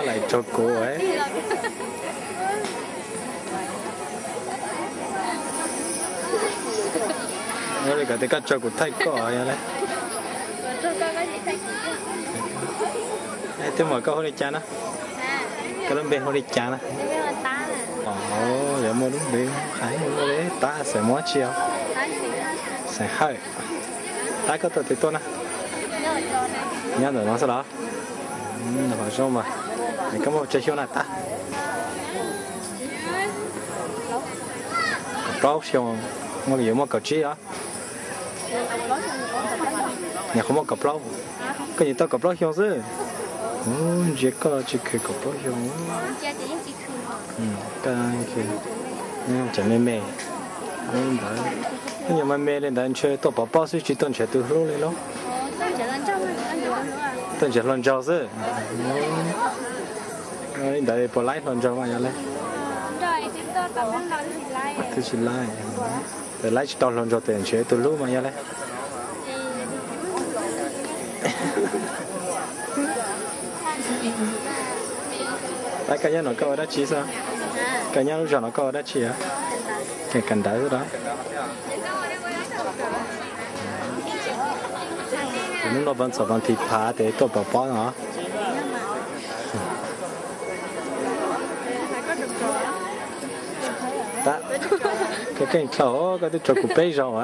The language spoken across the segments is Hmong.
Lawm tso kuv. Ua li kom tias koj tso kuv thaij koj yog lawm. Twb muaj, koj hu li cas na? Koj lub npe hu li cas na? Yuav muaj lub npe hais ua li Tab xeem Muas tsi os? Xeem Hawj. Tab koj tuaj twg tuaj na? Nyob ntawm no xwb los? Qhov zoo mas. Es koj muaj tsawg xyoo na Tab? Kaum plaub xyoo. Muaj li yuav muaj kaum tsib os. Nyuam qhuav muaj kaum plaub. Koj nyuam tau kaum plaub xyoo xwb. Ntsia koj tsis khwv kaum plaub xyoo. Tseem me me ntawd. Koj nyuam me me li ntawd ntshe tuaj pov pob xwb tsis tuaj nrhiav tus hlub li lauj. Tuaj nrhiav hluas nraug xwb. Li ntawd puas laib hluas nraug mas yog le? Twb tsis laib. Ces laib tsis tau hluas nraug tes nrhiav tus hlub mas yog le? Tab koj nyob no koj ua dab tsi xwb? Koj nyob lub zos no koj ua dab tsi? Kawm ntawv xwb los? Hnub no pov ntxoom pov nthi phav tes tuaj pov pob no. Tab, koj keej dlhau, koj twb tso kuv peb zaug.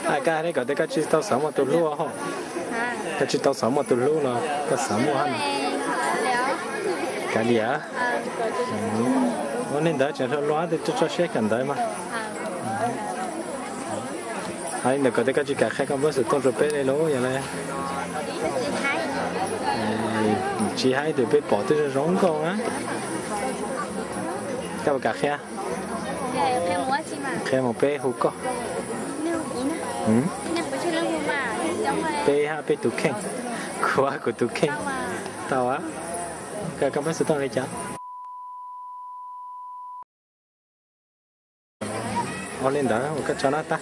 Koj hais li kom tias koj tsis tau xav muaj tus hlub hos. Koj tsis tau xav muaj tus hlub los koj xav muaj hab? Kav liam. Ua li ntawd tseem hluas hluas tes tso siab kawm ntawv mas. Hais li ntawd kom tias koj tsis kam qhia koj npawb xov tooj rau peb li lauj yog le? Tsis hais tes peb pom twb zoo zoo nkauj na. Koj puas kam qhia? Qhia mus peb hu koj. Peb hab peb tus kheej, kuv hab kuv tus kheej. Tau, koj npawb xov tooj li cas? Ua li ntawd ua koj tso na Tab.